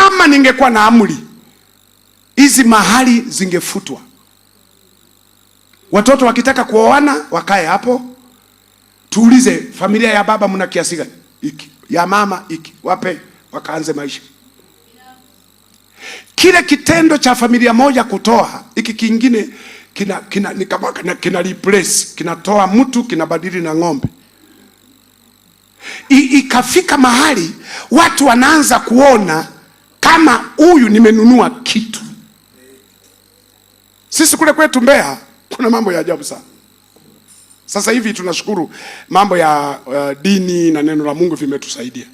Kama ningekuwa na amri hizi, mahali zingefutwa. Watoto wakitaka kuoana wakae hapo, tuulize familia ya baba mna kiasi gani? Hiki. Ya mama hiki, wape wakaanze maisha. Kile kitendo cha familia moja kutoa hiki kingine kina, kina, ni kama kina replace, kinatoa mtu kinabadili na ng'ombe. Ikafika mahali watu wanaanza kuona kama huyu nimenunua kitu. Sisi kule kwetu Mbeya kuna mambo ya ajabu sana. Sasa hivi tunashukuru mambo ya dini na neno la Mungu vimetusaidia.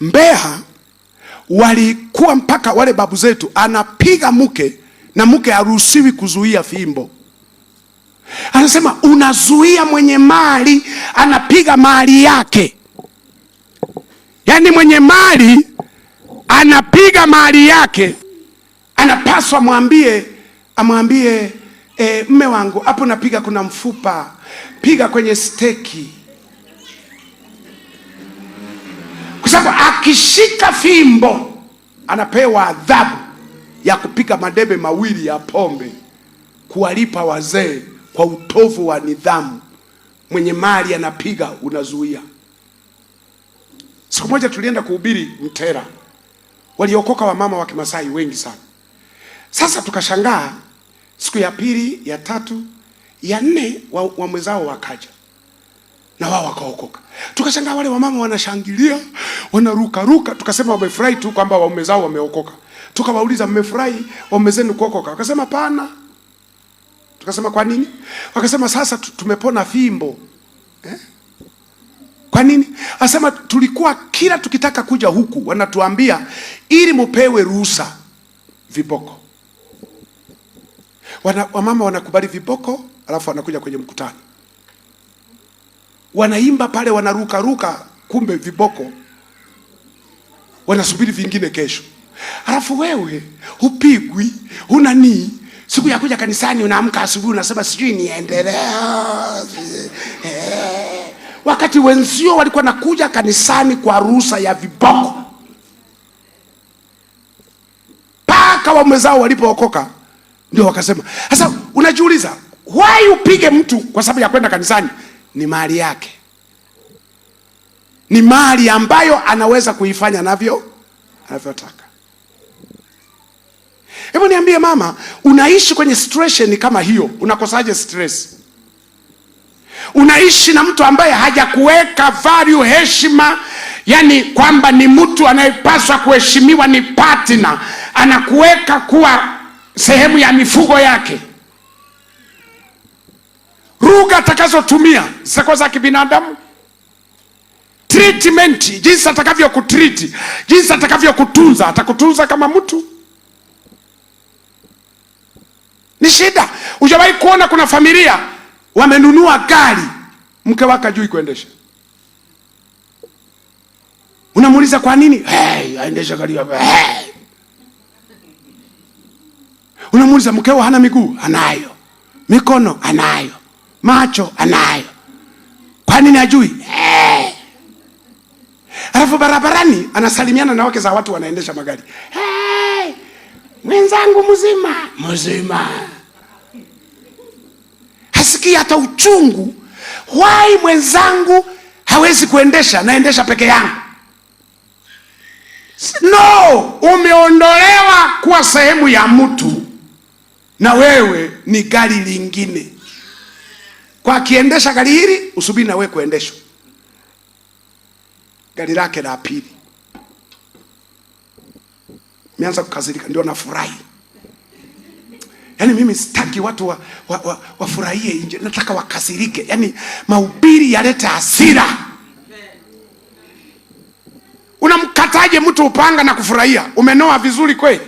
Mbeya walikuwa mpaka wale babu zetu anapiga mke na mke haruhusiwi kuzuia fimbo. Anasema unazuia mwenye mali anapiga mali yake. Yaani mwenye mali anapiga mali yake, anapaswa amwambie mme wangu hapo napiga kuna mfupa, piga kwenye steki. Kwa sababu akishika fimbo anapewa adhabu ya kupiga madebe mawili ya pombe, kuwalipa wazee kwa utovu wa nidhamu. Mwenye mali anapiga, unazuia. Siku moja tulienda kuhubiri Mtera, waliokoka wamama wa Kimasai wengi sana. Sasa tukashangaa, siku ya pili, ya tatu, ya nne, wa mwenzao wakaja na wao wakaokoka. Tukashangaa wale wamama wanashangilia, wanaruka ruka, tukasema wamefurahi tu kwamba waume zao wameokoka. Tukawauliza, mmefurahi waume zenu kuokoka? Wakasema hapana. Tukasema kwa nini? Wakasema sasa tumepona fimbo. Kwa nini? Asema tulikuwa kila tukitaka kuja huku wanatuambia ili mupewe ruhusa viboko. Wamama wanakubali viboko, alafu wanakuja kwenye mkutano. Wanaimba pale, wanaruka ruka, kumbe viboko. Wanasubiri vingine kesho. Alafu wewe hupigwi, huna nii. Siku ya kuja kanisani unaamka asubuhi unasema sijui niendelee. Wakati wenzio walikuwa nakuja kanisani kwa ruhusa ya viboko. Paka waume zao walipookoka ndio wakasema. Sasa unajiuliza, why upige mtu kwa sababu ya kwenda kanisani? Ni mali yake. Ni mali ambayo anaweza kuifanya navyo anavyotaka. Hebu niambie mama, unaishi kwenye situation kama hiyo, unakosaje stress? Unaishi na mtu ambaye hajakuweka value, heshima, yani kwamba ni mtu anayepaswa kuheshimiwa, ni partner, anakuweka kuwa sehemu ya mifugo yake. Lugha atakazotumia zitakuwa za kibinadamu. Treatment, jinsi atakavyokutreat, jinsi atakavyokutunza, atakutunza kama mtu. Ni shida. Hujawahi kuona kuna familia wamenunua gari, mke wake hajui kuendesha. Unamuuliza kwa nini? Hey, aendesha gari hapa. Hey. Unamuuliza mkeo hana miguu? Anayo. Mikono anayo. Macho anayo. Kwa nini hajui? Hey. Alafu barabarani anasalimiana na wake za watu wanaendesha magari. Hey, mwenzangu mzima, mzima. Hasikii hata uchungu. Why mwenzangu hawezi kuendesha, naendesha peke yangu? No, umeondolewa kuwa sehemu ya mtu na wewe ni gari lingine. Kwa akiendesha gari hili, usubiri na wewe kuendeshwa gari lake la pili. Nimeanza kukasirika, ndio nafurahi. Yaani mimi sitaki watu wafurahie nje, nataka wakasirike. Yaani mahubiri yalete hasira. Unamkataje mtu upanga na kufurahia? Umenoa vizuri kweli?